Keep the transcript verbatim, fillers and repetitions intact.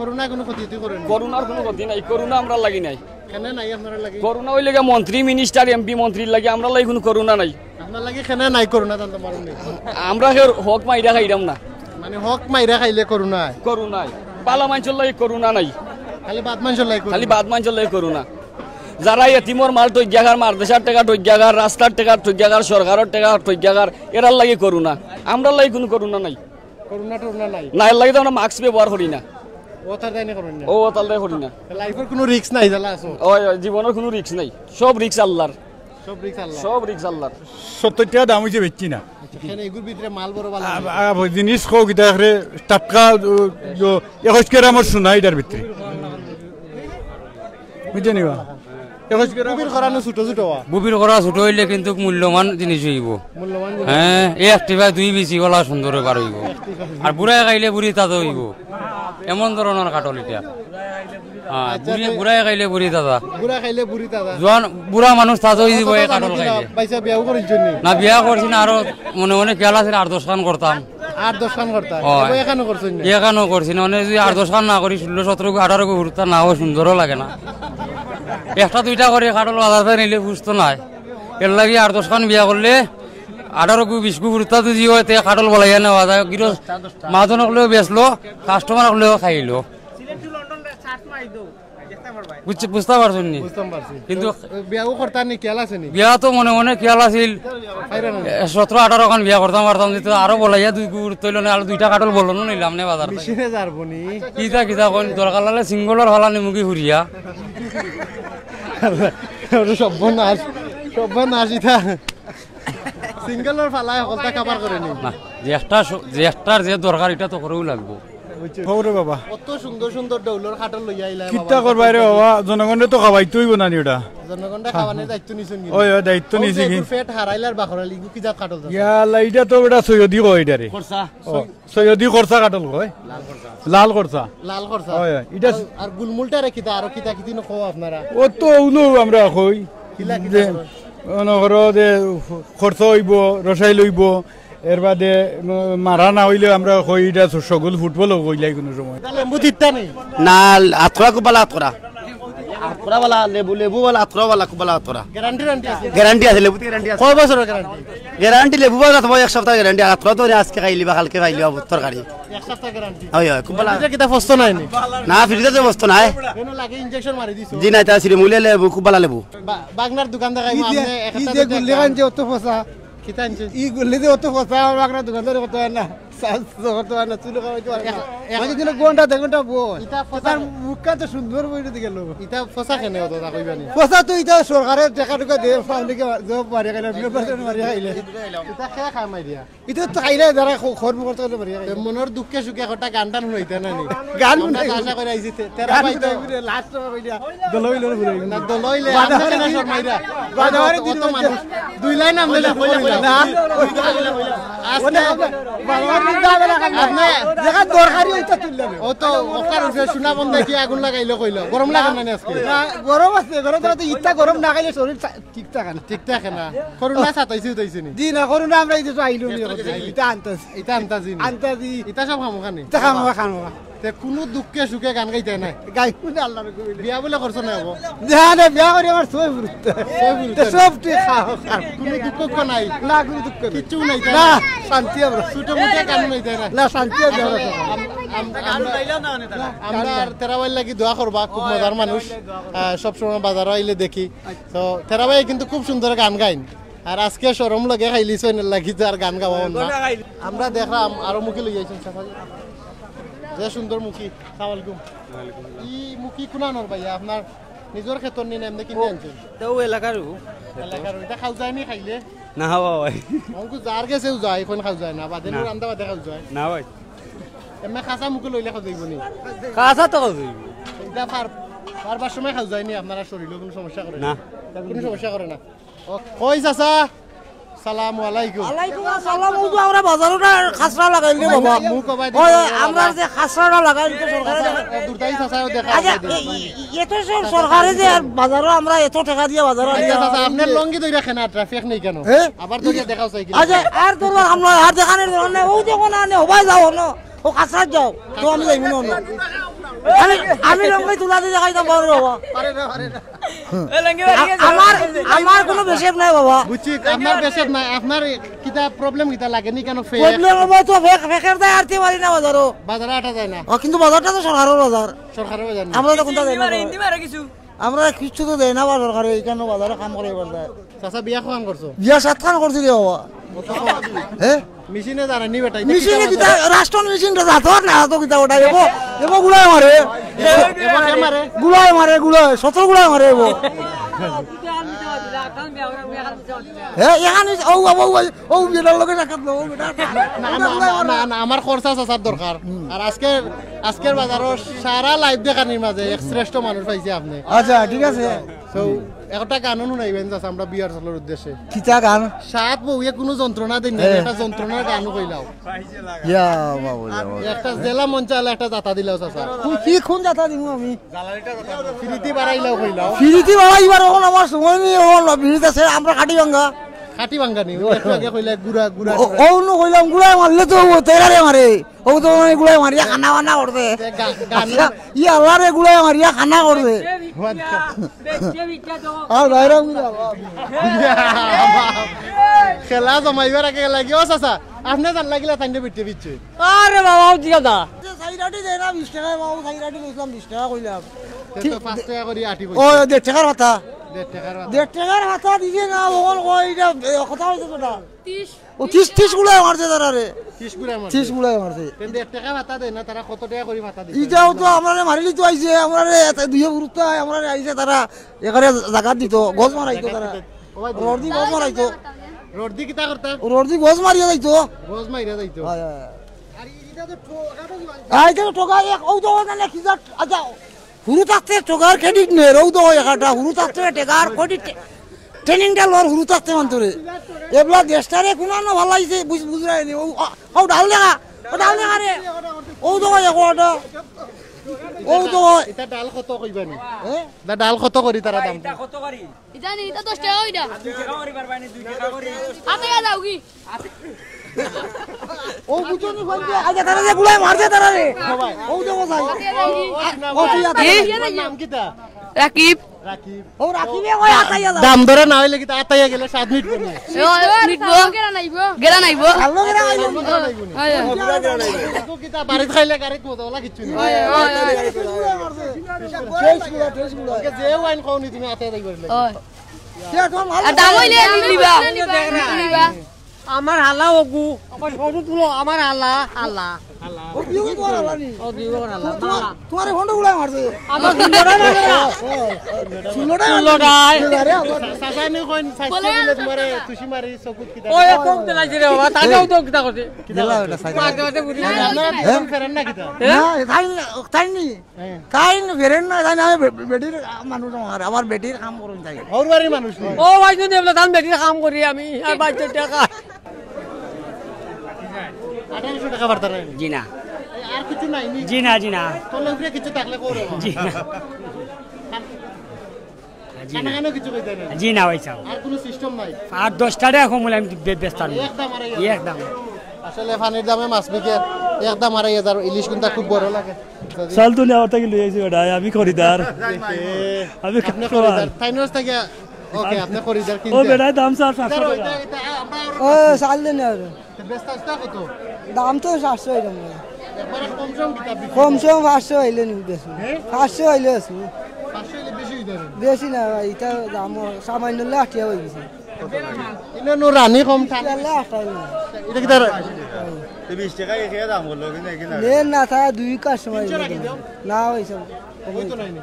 করোনা কোনো ক্ষতি টতি করেনি? করোনার কোনো ক্ষতি নাই, করোনা আমরার লাগি নাই। কেনে নাই আপনারার লাগি? করোনা অইলে গিয়া মন্ত্রী, মিনিস্টার, এমপি, মন্ত্রীর লাগি, আমরার লাগি কোনো করোনা নাই। আপনারার লাগি কেনে নাই করোনা, জানতে পারুন নি? আমরা কেউর হক মাইরা খাইরাম না। মানে হক মাইরা খাইলে করোনা অয়? করোনা অয়। ভালা মানষর লাগি করোনা নাই। খালি বাদ মানষর লাগি করোনা? খালি বাদ মানষর লাগি করোনা। যারা এতিমর মাল ঠগিয়া খার, মাদ্রাসার টেকা ঠগিয়া খার, রাস্তার টেকা ঠগিয়া খার, সরকারর টেকা ঠগিয়া খার, এরার লাগি করোনা। আমরার লাগি কোনো করোনা নাই। করোনা টরোনা নাই? না, এর লাগি তো আমরা মাস্ক ব্যবহার করি না। ও তার তাই না করেন না? ও তার তাই করি না। লাইফর কোনো রিস্ক নাই, জ্বালা আছে? ওই, ওই, জীবনর কোনো রিস্ক নাই, সব রিস্ক আল্লাহর। সব রিস্ক আল্লাহ। সব রিস্ক আল্লাহর। সত্তর টেকা দাম অইছে, বেচছি না। আচ্ছা, কেনে এগুর ভিতরে মাল বড় ভালা আ-, নাই? আ-, জিনিস কও কিতা করে, টাটকা, ও, ও, একুশ গ্রামর সোনা ইটার ভিতরে। বুঝছইন নি বা? একুশ গ্রাম। বুবির করা না ছোট ছোট বা? বুবির করা ছোট অইলে কিন্তু মূল্যবান জিনিস অইবো। মূল্যবান জিনিস। হ্যাঁ, এই একটি ভাই দুই বিচি ওলা সুন্দর বার অইবো। আর বুড়ায় খাইলে বুড়ি তাজা অইবো, এমন ধরনর কাঠল ইটা। হ্যাঁ, আচ্ছা, বুড়ি, তো বুড়ায় খাইলে বুড়ি তাজা। বুড়া খাইলে বুড়ি তাজা। জোয়ান বুড়া মানুষ তাজা অইযিবো এই কাঠল খাইলে। পয়সা বিয়াও করার জন্য? না, বিয়া করছি না, আরো মনে মনে খেয়াল আছে, আট দশ খান করতাম। আট দশ খান করতা? অয়। এবার এখানো করছইন না? এখানো করছি না, মানে যদি আট দশ খান না করি, ষোলো সতেরো আঠারো গু হুরুতা না অয়, সুন্দরও লাগে না। একটা দুইটা করি কাঠল বাজারো নিলে বুঝতো নায়। এর লাগি আট দশ খান বিয়া করলে আঠারো গু বিশ গু হুরুতা যদি অয়, তে কাঠল বলাইয়া নেওয়া যায়। গিরস মাজন অকলেও বেচলো, কাস্টমার অকলেও খাইলো। বুঝতে পারছইন নি? বুঝতাম পারছি। কিন্তু তো, বিয়াও করতা নি, খেয়াল আছে নি? বিয়া তো মনে মনে খেয়াল আছিল। পাইরা না? এ, সতেরো আঠারো খান বিয়া করতাম পারতাম, যদি আরো বলাইয়া দুই গুড় তৈল না, আরো দুইটা কাঠল বললো না, নিলাম নে বাজার থাকি। মেশিনে যারবো নি? কিতা কিতা কইন, দরকার লাগলে সিঙ্গলর ফালা নিমুগি হুরিয়া। ওরে সর্বনাশ, সর্বনাশ ইতা। সিঙ্গলর ফালায় হকলতা কাবার করে নি? না, যে একটা স-, যে একটার যে দরকার, ইটা তো করাউ লাগবো। বুঝছো? হও রে বাবা। কত সুন্দর সুন্দর ডৌলর কাঠল লইয়া আইলা বাবা। কিতা করবায় রে বাবা, জনগণরে তো খাওয়াইতে অইবো না নি ওটা। জনগণরে খাওয়ানোর দায়িত্ব নিছইন কিন্তু। ওই, ওই, দায়িত্ব নিছি কি? পেট হারাইলার বাখরালি, ইগু কি জাত কাঠল জানো? ইয়া আল্লাহ, ইটা তো বেটা সৈয়দি কয় ইটারে। খরচা। ও, সৈয়দি খরচা কাঠল কয়। লাল খরচা। লাল খরচা। লাল খরচা। ওই, ওই, ইটা আর, আর গুলমুলটারে কিতা, আরো কিতা কিতি ন কও আপনারা? ও তো অউলো আমরা কই। কিলা কিতা যে, করো? মনে করো যে খরচা অইবো, রসাইল অইবো, এর বাদে, উম, মারা না অইলে আমরা কই ইটা স-, সগুল ফুটবলও কইলাই কোনো সময়। ইটা লেম্বু তিতা নি? না, আতকরা খুব ভালা আতকরা। আতকরা ভালা, লেবু, লেবু ভালা, আতকরা ভালা, খুব ভালা আতকরা। গ্যারান্টি, গ্যারান্টি আছে? গ্যারান্টি আছে, লেবুতে গ্যারান্টি আছে। কয় বছরর গ্যারান্টি? গ্যারান্টি লেবু ভালা তোমার এক সপ্তাহ গ্যারান্টি, আর আতকরা তো আজকে খাইলি বা কালকে খাইলি বা তরকারি। এক সপ্তাহ গ্যারান্টি? হয়, হয়, খুব ভালা। ইটা কিতা ফস্ত নায় নি? না, ফ্রিজে তো ফস্ত নায়। কেনে লাগে ইনজেকশন মারি দিছো? জি না, ইটা শ্রীমূল্য লেবু, খুব ভালা লেবু। বা-, বাগনার দোকান দেখাইবো, ই যে, আপনি একটা ই তো যে দেখলাম। গুল্লি খান যে অত ফসা, কিতা আনছে? ই গুল্লি যে অত ফসা, আমার বাগনার দোকানদারে কত আর না। সাজ তো কত আর না, চুলো খাওয়াইতে পারে না। এক-, এক- মাঝে দিনে ঘন্টা, দেড় ঘন্টা বই। ইটা ফসা তার মুখটা তো সুন্দর বই দিকে গেল। ইটা ফসা কেনে অত তা কইবা নি? ফসা তো ইটা সরকারে টেকা টুকা দে, পাবলিকে জব মারিয়া খাইলে, বিনা পয়সা মারিয়া খাইলে। ইটা কে খায় মারিয়া? ইটা তো খাইলে যারা খ-, খর মুখর তো মারিয়া খাইলে। মনর দুঃখে সুখে একটা গান টান হুনাইতা না নি? গান আমরা তো হুনাই। আশা করি আইছি তে-, তেরা গান ভাই তো হুনাই, হুনাই, লাস্ট সময় কইলা, দলইলে হুনাই। না, দলইলে, বাজারে আপনি কেনে শর্মাইরা? বাজারে অত, দিন অত মানুষ। দুই লাইন আপনি না, কইলা, কইলা। না। আজকে ওটা আমরা বাজারে দিন যাবে না, খালি আপনি দেখা দরকারি ওইটা তুললে। ও তো ওখান উঠে সোনা বন্ধ কি আগুন লাগাইলো কইলো। গরম লাগে না নি আজকে? না, গরম আছে, গরম তো ইচ্ছা গরম না খাইলে শরীর সা-, ঠিক থাকে না। ঠিক থাকে না। করোনা সাতাইছে উঠাইছে নি? জি না, করোনা আমরা এই দেশে আইলো নি। ইটা আন্তাজি। ইটা আন্তাজি নি? আন্তাজি। ইটা সব খামোখা নি? ইটা খামোখা, খামোখা। তে কুনু দুঃখে সুখে গান গাইতা নায়? গাই কুনু আল্লাহর কবুল। বিয়া বলে করছো না অবো? না, না, বিয়া করি আমার ছয় ফুরুত। ছয় ফুরুত। তে সব ঠিক খাও, খাও। কুনু দুঃখ উক্ষ নাই? না, কুনু দুঃখ নাই। কিচ্ছু নাই, তাই না? না, শান্তি আমরা। ছোট মোটো কাম নাই, তাই না? না, শান্তি আছে আমরা। আম-, আম-, আমরা, আমরা তেরা ভাইর লাগি দোয়া করবা, খুব মজার মানুষ। আহ, সব সময় বাজারো আইলে দেখি। তো তেরা ভাই কিন্তু খুব সুন্দর গান গাইন। আর আজকে শরম লগে খাইলিছইন, এর লাগি তো আর গান গাওয়া অর না। আমরা দেখলাম আরো মুখী লই আইছইন, সাফা। যে সুন্দর মুখী। সালাম আলাইকুম। ই মুখী কুনানর ভাইয়া? আপনার নিজর খেতর নি না এমনে কিনে আনছইন? তেও এলাকার। এলাকার। ইটা খাও যায় নি খাইলে? না, হাওয়া ভাই। অঙ্কু যার গেছেও যায়, এখন খাও যায় না, বাদে না। রান্দা বাদে খাও যায়। না ভাই। এমনে খাসা মুখে লইলে খাও যাইবো নি? খাসা তো খাও যাইবো। ইটা পার-, পারবার সময় খাও যায় নি, আপনারা শরীরও কোনো সমস্যা করে না? না। কোনো সমস্যা করে না। ও, কই চাচা? সালামু আলাইকুম। ওয়ালাইকুম আসসালাম। ওই যে আমরা বাজারো না খাসরা লাগাইল রে বাবা। মুখ আবাই দিন। ওই, ওই, আমরা যে খাসরাটা লাগাইল তো সরকারে দেখা। ও, দুর্দাই চাচাও দেখা আচ্ছা, আবাই দিন। এ-, এ-, এত সব সরকারে যে আর বাজারো আমরা এত টাকা দিয়া বাজারো আচ্ছা, আনিয়া চাচা, আপনার লঙ্গি ধইরা কেনে ট্রাফিক নেই কেনে? হ্যাঁ? আবার ধইরা দেখাও চাই কি? আচ্ছা, আর তো আমরা আর দেখানোর দরকার নাই। ও দেখো না, আনে হবাই যাও না। ও খাসরা যাও। তো আমি যাইব না, না। আমি, আমি লঙ্গি তুলা দিয়ে দেখাইতাম পারবো বাবা। আমার, আমার কোনো বেশেপ নাই বাবা। বুঝছি, আপনার বেশেপ নাই, আপনার কিতা প্রবলেম কিতা লাগে নি কেন? ফেক। প্রবলেম হবে তো, ফেক, ফেকের দায় আটতে পারি না বাজারও। বাজারে আটা যায় না। ও, কিন্তু বাজারটা তো সরকারের বাজার। সরকারের বাজার না। আমরা তো কোনটা দেয় না। হিন্দি মারে, হিন্দি মারে কিছু। আমরা কিচ্ছু তো দেয় না বা সরকারে, এখানে বাজারে কাম করে এবার দেয়। চাচা, বিয়া কখন করছো? বিয়া সাতখান করছি রে বাবা। হ্যাঁ? মেশিনে জানে নি বেটা, এটা মেশিনে কিতা কিতা, বাজার? রাষ্ট্রন মেশিনটা জাতর না, তো কিতা ওটা, এবো, এবো গুলায় মারে। এবো, এবো কে মারে? গুলায় মারে, গুলায়, সতর গুলায় মারে এবো। হ্যাঁ, এখানে ও, ও, ও, ও, ও, বেটার লগে সাক্ষাৎ লো, ও, বেটা। না, না, না, না, না, আমার খরচা চাচার দরকার। আর আজকে, আজকের বাজারর সারা লাইভ দেখানির মাঝে এক শ্রেষ্ঠ মানুষ পাইছে আপনি। আচ্ছা, ঠিক আছে। So, একটা গানও শুনাইবেন চাচা, আমরা বিয়ার চলার উদ্দেশ্যে। কিতা গান? সাত বউয়ে কোনো যন্ত্রণা দেন না, হ্যাঁ। একটা যন্ত্রণার গানও কইলাও। ইয়া বাবু, ইয়া বাবু। একটা জেলা মঞ্চে আলে একটা জাতা দিলাও চাচা। কি, কি কোন জাতা দিমু আমি? ফিরিতি বাড়াইলাও কইলাও। ফিরিতি বাড়াইবার এখন আমার সময় নেই, এখন ফিরিতি আছে, আমরা খাটি ভাঙ্গা। খাটি ভাঙ্গা নি, ও একটু আগে কইলা গুড়া, গুড়া, ও, গুড়া। ও নু কইলাম গুড়ায় মারলে তো ও তেরারে মারে। ও তো মানে গুড়ায় মারিয়া খানা বানা করছে। তে গা-, গান আচ্ছা, ই আল্লাহ রে গুড়ায় মারিয়া খানা করছে। আর বাইরে বুঝা। খেলা জমাইবার আগে লাগি, ও চাচা, আপনি জান লাগিলা তাইন বিটে বিচ্ছে। আরে বাবা, ও জিগা দা। সাইরাটি দেয় না বিশ টাকায় বাবু, সাইরাটি কইছিলাম বিশ টাকা কইলাম। তে তো পাঁচ টাকা করি আটি ও, কইছে। দেড় টাকার কথা। দেড় টাকার কথা। দেড় টাকার কথা দিছে না, ওখান কই এটা, এ, কথা হইছে তো না। ও তিশ, তিশ গুলায় মারছে তারা রে। তিশ গুলায় মারছে। তিশ গুলায় মারছে। কিন্তু এক টাকা ভাতা দেয় না, তারা কত টাকা করি ভাতা দিছে? ইটাও তো আমরারে মারি লিতো আইছে, আমরারে এত দুইয়ে গুরুত্ব হয়, আমরারে আইছে তারা এখানে জাগাত দিত, গজ মারাইতো তারা। ও ভাই, রড দি গজ মারাইতো। রড দি কিতা করতা? রড দি গজ মারিয়া যাইতো। গজ মারিয়া যাইতো। হয়, হয়, হয়। আর ইটা তো ঠো-, ওটা তো আই তো ঠোকা এক, ও তো ওখানে কি জাত, আচ্ছা, হুরু থাকতে ঠোকার ক্রেডিট নে, রৌ তো হয় একটা, হুরু থাকতে ঠেকার ক্রেডিট, ট্রেনিংটা লর হুরু থাকতে মানতো রে। এবলা দেশটারে কুনানো ভালাইছে, বুঝ-, বুঝরায় নি। ও, আ, ও ডাল দেখা, ও ডাল দেখা রে। ও তো হয়, ও ওটা। ও তো হয়। এটা ডাল কত কইবা নি? হ্যাঁ? দা ডাল কত করি তারা দাম? এটা কত করি? ইটা নি, ইটা দশ টাকা ওইটা। দুই টাকা করি পারবা নি, দুই টাকা করি। হাতে গিয়া যাও কি? ও বুঝছো নি, বলছে, আগে তারা যে গুলায় মারছে তারা রে। ও দেখো ভাই। হাতে গিয়া যাও কি? ও তুই আতে। এই? তোমার নাম কিতা? রাকিব। রাকিব। ও রাকিবে ওই আতাইয়া যাও। দাম ধরে না হইলে কিতা আতাইয়া গেলে সাত মিনিট পরে। ও, মিটবো। গেরা নাইবো। গেরা নাইবো। ভালো গেরা নাইবো। হয়, হয়। তো কিতা বাড়িত খাইলে গাড়িত মজা ওলা কিচ্ছু নেই। হয়, হয়, হয়। শেষ গুলা, শেষ গুলা। ওকে, যে ওয়াইন খাওনি তুমি আতে যাই করলে। হয়। আর দাম হইলে নিবা। নিবা। আমার হালা ওগু, আমার সরু তুলো, আমার হালা, হালা। ও, বিয়ে করে হালা নি? ও, বিয়ে করে হালা। তোমার, তোমার ফোনটা উড়াই মারছে। আমার ষোলোটাই মারছে। ষোলোটাই মারছে। ষোলোটাই। আরে, আমার চাচা নি কইন, স্বাস্থ্য বলে বলে তোমারে তুষি মারি চকুত কিতা? ও, এ চোখ দিলাইছে রে বাবা, তাহলে ও তো কিতা করছে? কিতা দিলা করছে? ওটা সাইড। মাঝে মাঝে বুঝি না। না, না, হ্যাঁ? ফেরেন না কিতা? হ্যাঁ? না, তাই, তাই নি। হ্যাঁ। তাই নি, ফেরেন না, তাই না, আমি বে-, বেটির মানুষ আমার, আবার বেটির কাম করুন তাই। ওর বাড়ির মানুষ নি? ও ভাই, যদি আমরা ধান বেটির কাম করি আমি, আর বাইশশো টাকা। আঠারোশো টাকা বার্তা নাই। জি না। এই আর কিছু নাই নি? জি না, জি না। তোর উপরে কিছু থাকলে করো। জি না। জি না। খানা খানো কিছু কইতে নাই। জি না ভাই সাহেব। আর কোনো সিস্টেম নাই। আর দশ টাকা কম হলে আমি বে-, বেচতাম না। একদম আর একদম। আসলে পানির দামে মাছ বিকে একদম আড়াই হাজার, ইলিশ কিন্তু খুব বড় লাগে। চল তুই আমার থেকে লই আইছি বেটা, আমি খরিদার। এ, আমি আপনি কাস্টমার। খরিদার। তাই নষ্ট গিয়া ওকে, আপনি খরিদার ও কিনতে। বেটা, দাম স্যার পাঁচশো স্যার, টাকা। ওইটা, এটা আমরা আরো ও, চাল দেন না ওরে। তো বেচতা আসতা কত? দাম তো সাতশো এরকম। একবারে কম সম কিতা বিক্রি? কম সম পাঁচশো হইলে নি বেশি। হ্যাঁ? পাঁচশো হইলে আছে। পাঁচশো হইলে বেশি হইতে হবে। বেশি না ভাই, এটা দাম সামান্য হইলে আটিয়া হয়ে গেছে। ইনো নো রানি কম ঠা-, ইয়াল্লা আটাই না। এটা কি তার? এই বিশ টাকা এখানে দাম বললো, কিন্তু এখানে না। নে না, তা দুই কাস্টমার তিনশো রাখি দাও। না, ওই সব। ওই তো নাই নি।